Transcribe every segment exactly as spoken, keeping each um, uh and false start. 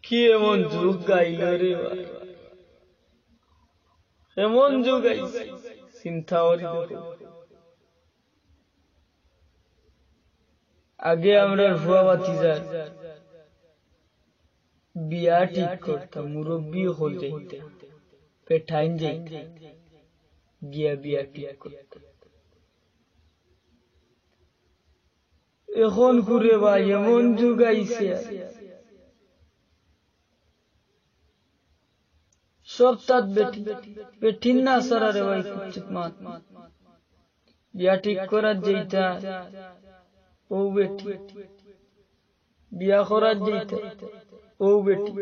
কি এমন যুগ আইলো রে ভাই, এমন যুগ আইছে, চিন্তা করি দেখো। আগে আমরার ফুয়া ভাতিজার বিয়া ঠিক করতাম, মুরব্বি অকল যাইতা, বেটাইন যাইতা, গিয়া বিয়া ঠিক করতা। এখন কুরে ভাই, এমন যুগ আইছে, সব তাত বেটি, বেটিন না ছাড়া রে ভাই, কিচ্ছুত মাত নাই। বিয়া ঠিক করার যেইটা, ও বেটি, বিয়া করার যেইটা, ও বেটি,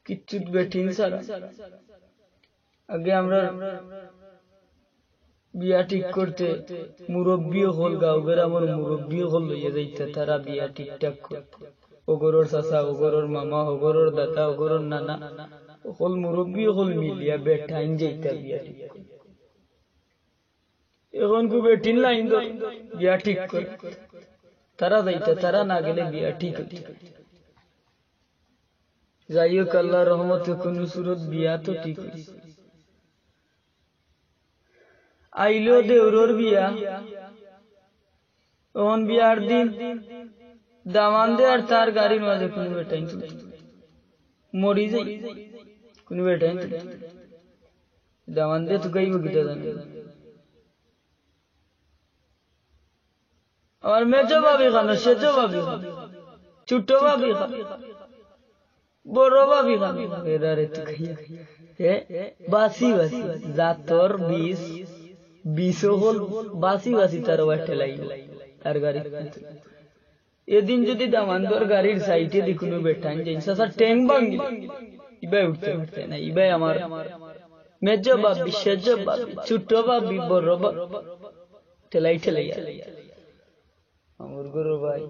কিচ্ছুত বেটিন ছাড়া। আগে আমরার বিয়া ঠিক করতে মুরব্বি অকল, গাঁও গ্রামর মুরব্বি অকল লইয়া যাইতা, তারা বিয়া ঠিকঠাক করতা। অগরর চাচা, অগরর মামা, অগরর দাদা, অগরর নানা, অকল মুরব্বি অকল মিলিয়া বেটাইন যাইতা বিয়া ঠিক করতা। এখন কু বেটিন লাইন ধর, বিয়া ঠিক কর। তারা যাইতা, তারা না গেলে বিয়া ঠিক অইতো না। যাই হোক, আল্লার রহমতে কুনু সুরত বিয়া তো ঠিক অইছে। আইলো দেউরর বিয়া, অখন বিয়ার দিন দামান্দে আর তার গাড়ির মাঝে কুনু বেটাইন তুলতো না। মরি যাই, কুনু বেটাইন তুলতো না। দামান্দে তুকাইবো কিতা জানে। আমার মেজো ভাবি খানো, সেজো ভাবি খানো, ছোট ভাবি খানো, বড় ভাবি খানো, এরারে তুকাইয়া। হে, বাসি বাসি, জাতর বিষ, বিষ অকল বাসি বাসি তার বাটে লাইবো, তার গাড়ি। এদিন যদি দামান্দর গাড়ির সাইডে দি কুনু বেটাইন যাইন, চাচা ঠেং ভাঙ্গি, ইবায় উঠতে পারতে না, ইবায় আমার মেজো ভাবি, সেজো ভাবি, ছোট ভাবি, বড় ভাবি, ঠেলাই ঠেলাই আর। মামুর ঘরর ভাই,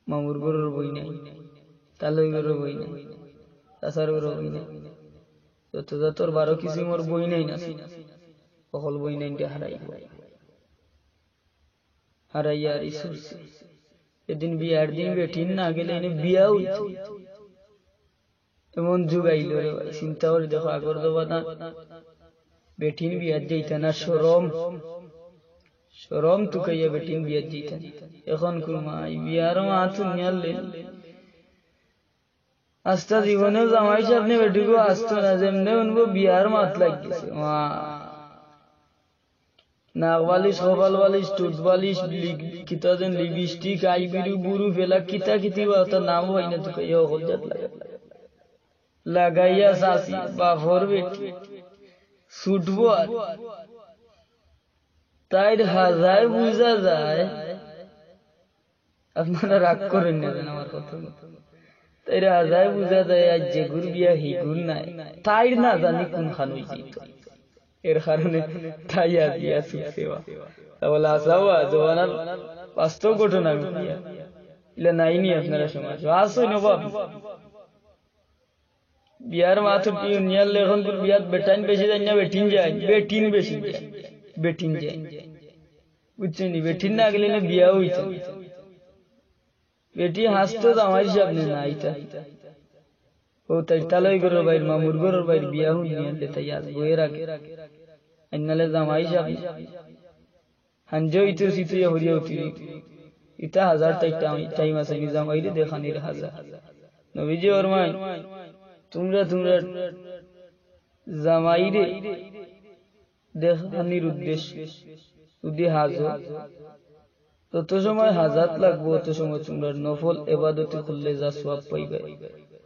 মামুর ঘরর বইনাইন, তালই ঘরর বইনাইন, চাচার ঘরর বইনাইন, যত জাতর বারো কিসিমর বইনাইন আছে, অকল বইনাইনরে হারাইবো। হারাইয়া আর ইসুরছে। এদিন বিয়ার দিন বেটিন না গেলে এনে বিয়া অইতো না। এমন যুগ আইলো রে ভাই, চিন্তা করি দেখো, আগর জমানা বেটিন বিয়াত যাইতা না, শরম, শরম তুকাইয়া বেটিন বিয়াত যাইতা না। এখন কুরমা, ই বিয়ার মাত হুনিয়ার লে আস্তা জীবনে জামাই সামনে বেটিগু আস্তা না, যেমনে হুনবো বিয়ার মাত লাগিছে। মা, নাক বালিশ, কপাল বালিশ, ঠুট বালিশ, লি-, কিতা যেন লিপস্টিক, আইবিরু, বুরু ফেলা, কিতা কিতি বা তার নাম অয় না, তুকাইয়া অকল জাত লাগা। লাগাইয়া চাচি, বাপর বেটি, ছুটবো আর। তাইর হাজায় বুঝা যায়, আপনারা রাগ করেন না যেন আমার কথা। তাইর হাজায় বুঝা যায়, আইজ যেগুর বিয়া হিগুর নায়, তাইর না জানি কুনখান অইযিতো। এর কারণে তাই আজ বিয়া ছুটছে বা। তা বলে, আচ্ছা বা, জমানার বাস্তব ঘটনা আমি কইয়া। ইলা নাইনি আপনারা সমাজ। আসো নবাব। বিয়ার মাত হুনিয়ার লে এখন কুন বিয়াত বেটাইন বেশি যাইন না বেটিন যাইন? বেটিন বেশি যাইন। বেটিন যাইন। বুঝছইন নি? বেটিন না গেলে না বিয়া অইতো না। বেটি হাসতো জামাইর সামনে না আইতা। ও তাই তালই ঘরর ভাইর, মামুর ঘরর ভাইর বিয়া হুনিয়ার লে তাই আজ বইয়ের আগে। আইনালে জামাই সামনে। হাঞ্জে অইতে সিতে ইয়া হরিয়া উঠি। ইতা হাজার তাই টাই-, টাইম আছে নি জামাইরে দেখানির হাজার। নবীজি ফরমাইন, তুমরা, তুমরা জামাইরে দেখানির উদ্দেশ্যে যুদি হাজো, যত সময় হাজাত লাগবো, অত সময় তুমরার নফল এবাদতি করলে যা সওয়াব পাইবায়,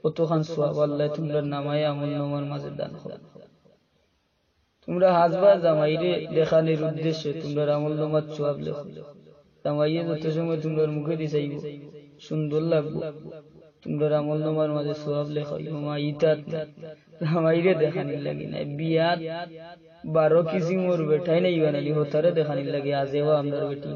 অতখান সওয়াব আল্লায় তুমরার নামায়ে আমলনামার মাঝে দান করবা। তুমরা হাজবা জামাইরে দেখানির উদ্দেশ্যে তুমরার আমলনামাত সওয়াব লেখো। জামাইয়ে যত সময় তুমরার মুখেদি চাইবো, সুন্দর লাগবো, তুমরার আমলনামার মাঝে সওয়াব লেখা অইবো। মা ইতাত না, জামাইরে দেখানির লাগি না। বিয়াত বারো কিসিমর বেটাইন আইবা নানি, হতারে দেখানির লাগি আজেবা আমরার বেটি।